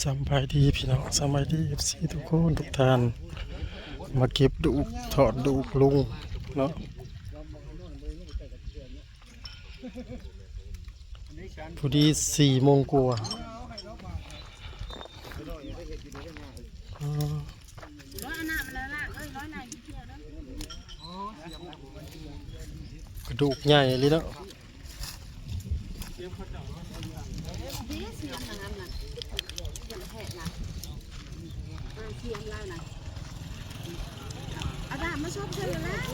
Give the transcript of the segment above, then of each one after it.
ສຳບາຍດີພີ່ນ້ອງ ສຳບາຍດີເອັຟຊີທຸກຄົນທຸກທ່ານ ມາເກັບດູກ ຖອນດູກລຸງເນາະ ພໍດີສີ່ໂມງກວ່າ. ກະດູກໃຫຍ່ອີ່ຫຼີເນາະ. ເອົາດາບມາຊົບໃສ່ແລ້ວ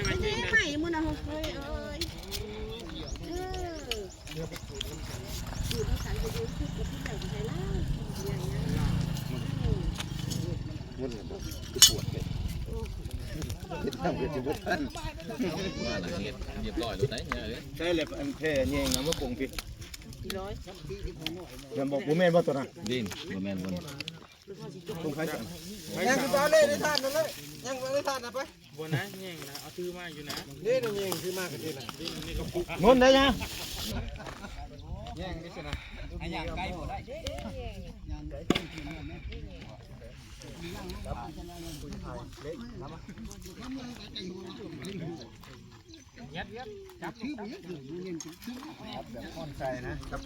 ໃຫ້ໃໝ່ໝົດນະ ເຮີ້ຍເອີຍ ເອີ. ມັນບໍ່ຄືປວດເດ້ ເຮັດຫຍັງກໍຊິບໍ່ທັນ ມາລະຮຽບ ຮຽບຮ້ອຍໂລດໄດ໋ ໃຊ້ແລ້ວ ອັນແຜ່ແຍງນຳມາປົງພີ້ ແມ່ນບໍ່? ບໍ່ແມ່ນບໍ່ຕົວນັ້ນ? ດິນ ບໍ່ແມ່ນບໍ່ ຕົວໃຜຊັ້ນ? ຍັງຄືເກົ່າເລີຍ ໃນຖາດນັ້ນເລີຍ ຍັງໃນຖາດນັ້ນໄປ. ບໍ່ນະ ແຍງນະ ເອົາຖືມາຢູ່ນະ ນີ້ນະ ແຍງຖືມາກະຕິນະ ນີ້ ນີ້ກະປຸກ ງົນໄດ້ຍະ ແຍງນີ້ຊິນະ ໃຫ້ຍ່າງໄກບໍ່ໄດ້ ຍ່າງໄກ ຍັດ ຈັບ ຈັບແບບອ່ອນໃສ່ນະ ຈັບ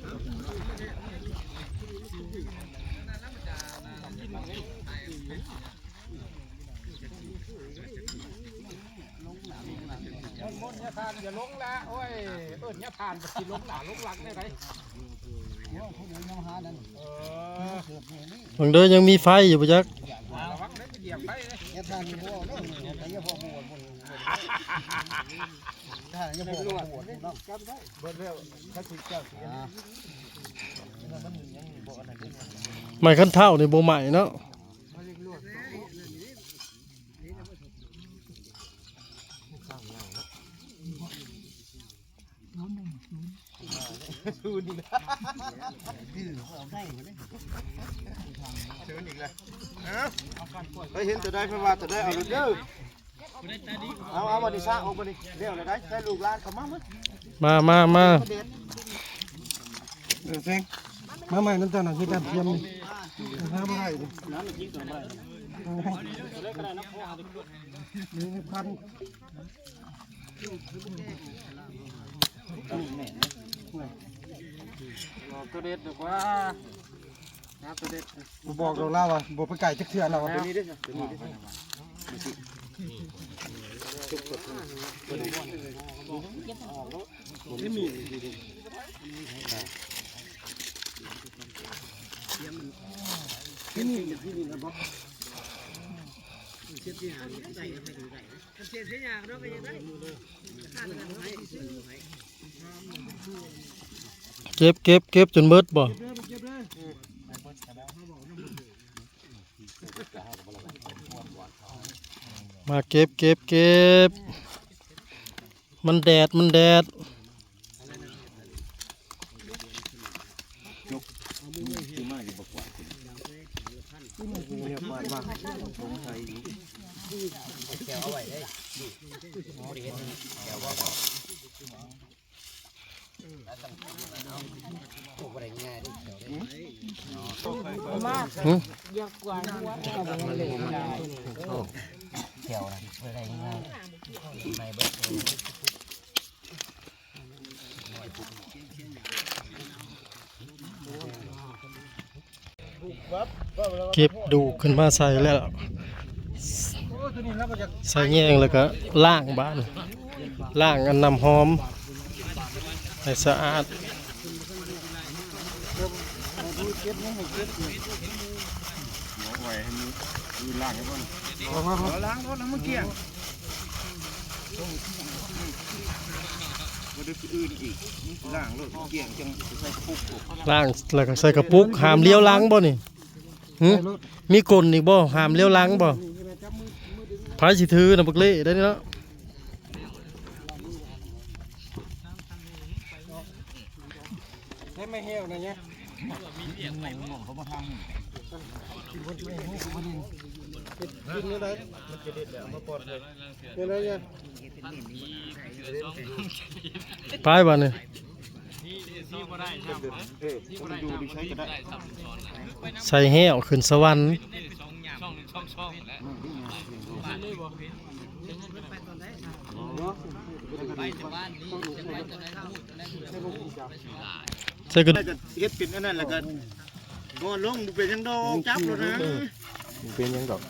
ມົນໆ ຢ່າທ່ານ ຢ່າລົງລະ ໂອ້ຍ ເອີ້ນຢ່າທ່ານ ຊິລົງໜ້າລົງຫຼັງແນວໃດ ເອີ ເບິ່ງເດີ ຍັງມີໄຟຢູ່ບໍ່ຈັກ ລະວັງເດີ ຢຽບໄຟເດີ ຢ່າທ່ານ ບໍ່ເອົາເດີ ຢ່າພໍບວດ ທ່ານ ຢ່າພໍບວດເນາະ ເບິດແລ້ວ ຄັນຊິເຈົ້າຊິ ໄມ້ຄັນເທົ້ານີ້ບໍ່ໄໝ້ເນາະ. ສູນອີກແລ້ວ ເອົາ ໃຜເຫັນຕົວໃດ ເພິ່ນວ່າຕົວໃດ ເອົາໂລດເດີ ເອົາ ເອົາ ບັດນີ້ຊະ ອອກບັດນີ້ ແລ້ວລະໄດ໋ ໃສ່ລູກຫຼານເຂົ້າມາ ມາ ມາ ມາ ເອີ ເສັງ ມາໃໝ່ນຳເຈົ້ານະ ເຮັດດ້ານທຽມນີ້ ຫາບໍ່ໄດ້ນີ້ ໜຶ່ງພັນ ອອກຕົວເດັດດີກວ່າ ຫາຕົວເດັດ ບໍ່ບອກດອກລາວວ່າ ບໍ່ໄປໄກຈັກເທື່ອລາວວ່າ ຕົວນີ້ເດ້ ຕົວນີ້ເດ້ ເກັບ ເກັບ ເກັບຈົນເບິດບໍ່? ມາເກັບ ເກັບ ເກັບ ມັນແດດ ມັນແດດ. ເກັບດູກຂຶ້ນມາໃສ່ແລ້ວ ໃສ່ແຍງແລ້ວກະລ້າງບາດນີ້ ລ້າງອັນນ້ຳຫອມໃຫ້ສະອາດ. ລ້າງແລ້ວກະໃສ່ກະປຸກ ຫ້າມຫຼຽວຫຼັງບໍ່ນີ້? ຫຶ? ມີກົນອີກບໍ່? ຫ້າມຫຼຽວຫຼັງບໍ່? ໃຜຊິຖືນະ ບັກເລ້ໄດ້ເນາະ. ໃຊ້ໄມ້ແຫ້ວນະ ເຮັດກິນແນວໃດ? ແນວໃດ? ໄປບາດນີ້. ໃສ່ແຫ້ວຂຶ້ນສະຫວັນ. ໃສ່ກະດູກ ເຮັດເປັນອັນນັ້ນ ແລ້ວກໍງອນລົງ ບໍ່ເປັນຫຍັງດອກ ຈັບໂລດນະ. ເອີ ບໍ່ເປັນຫຍັງດອກ.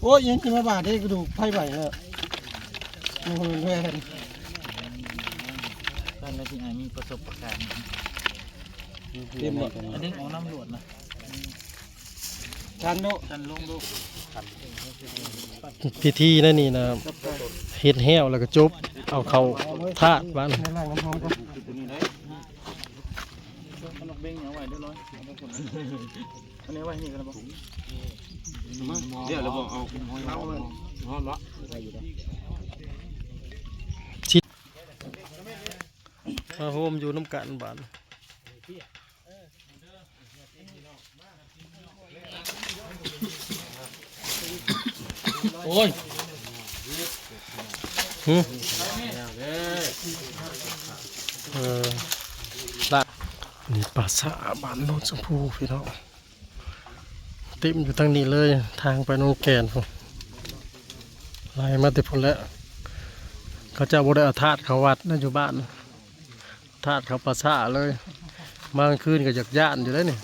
ໂອ້ຍ ຍັງຊິມາບາດເດ້ ກະດູກໄຜໄຫວແລ້ວ. ໂອ້ຍ ແມ່ນ ທ່ານລະທີ່ອາຍມີປະສົບການ ເຕັມບໍ່? ອັນນີ້ອອກນ້ຳຫຼວດນະ. ຊັນໂດ ຊັນລົງໂດ. ພິທີໃນນີ້ນະ ເຮັດແຫ້ວແລ້ວກໍຈົບ ເອົາເຂົ້າທາດບາດນີ້. ເອົານອກເບັງນີ້ເອົາໄວ້ເດີ ຮ້ອຍ ເອົາໄວ້ ອັນນີ້ໄວ້ນີ້ກໍໄດ້ບໍ່? ດຽວລະບໍ່ເອົາ ຮ້ອນບໍ່? ໄດ້ຢູ່ເດ້. ມາໂຮມຢູ່ນຳກັນບາດ. ໂອ້ຍ ຫຶ ເອີ ລະ ນີ້ປາສາດບ້ານໂນນຊົມພູພີ່ນ້ອງ ເຕັມຢູ່ທາງນີ້ເລີຍ ທາງໄປໜອງແກ່ນພຸ້ນ ໄລ່ມາແຕ່ພຸ້ນແຫຼະ. ເຂົາເຈົ້າບໍ່ໄດ້ເອົາທາດເຂົ້າວັດນະ ຢູ່ບ້ານ ທາດເຂົ້າປ່າຊ້າເລີຍ ມາກາງຄືນກໍຢາກຢ້ານຢູ່ເດ້ນີ້.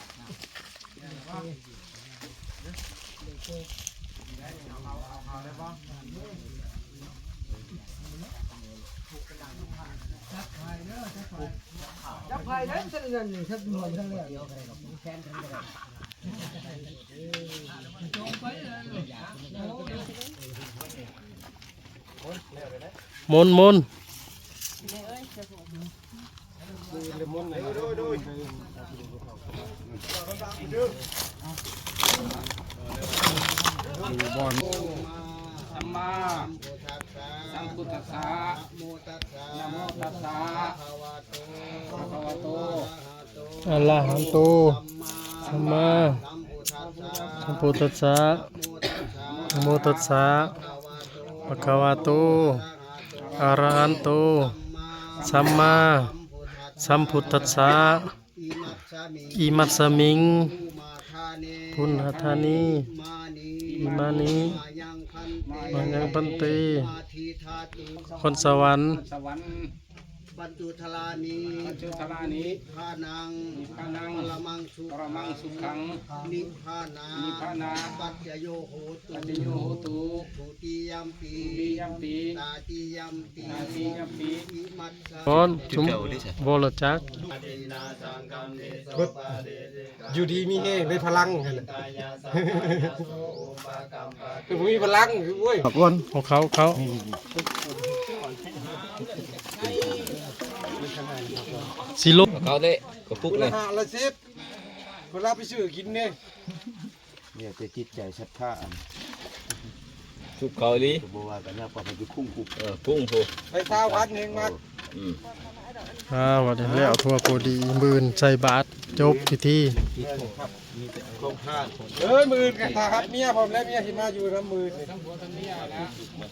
ຈັບໄຜ່ເດີ ຈັບໄຜ່ເດີ ຈັກໜ່ວຍທັງແລ້ວ ມົນ ມົນ ສຳມາ ສຳພຸດທັດສະ ນະໂມຕັດສະ ພະຄະວະໂຕ ອະລະຫັນໂຕ ສຳມາ ສຳພຸດທັດສະ ນະໂມຕັດສະ ພະຄະວະໂຕ ອະລະຫັນໂຕ ສຳມາ ສຳພຸດທັດສະ. ອິມັດສະມິງ ປຸນຫະທານີ ອິມານິ ມາຍັງພັນເຕ ຄອນສະຫວັນ ບັນຈຸທາລານິ ບັນຈຸທາລານິ ນິພພານັງ ນິພພານັງ ປະລະມັງສຸ ປະລະມັງສຸຂັງ ນິພພານາ ນິພພານາ ປັດຈະໂຍໂຫຕຸ ປັດຈະໂຍໂຫຕຸ ທຸຕິຍຳປີ ທຸຕິຍຳປີ ຕາຕິຍຳປີ ຕາຕິຍຳປີ ອິມັດສະ ກ່ອນ ຈຸມ ເຈົ້າເດ້ ວໍລະຈັກ ເບິດ ຢູ່ດີມີແຮງ ໄດ້ພະລັງຫັ້ນນະ ຄືບໍ່ມີພະລັງ ໂອ້ຍ ຂອບຄຸນ ຂອງເຂົາ ເຂົາ ຊິລົບ ເຂົາເດ້ ກະປຸກເລີຍ ຫ້າລະສິບ ເວລາໄປຊື້ກິນເດ້. ແລ້ວແຕ່ຈິດໃຈສັດທາ ອັນ ຊຸບເຂົາອີ່ຫຼີ ກໍບໍ່ວ່າກັນແລ້ວ ປະມານຢູ່ຄຸ້ງພຸ້ນ ເອີ ຄຸ້ງພຸ້ນ ໄປຊາວພັນແຮງມັກ ອືມ ອ່າ ບັດນີ້ແລ້ວທົ່ວພໍດີ ມື້ອື່ນໃສ່ບາດ ຈົບພິທີ ເອີ ມື້ອື່ນກໍຖ້າຮັບເມຍພ້ອມແລ້ວ ເມຍຊິມາຢູ່ນຳມື້ອື່ນ.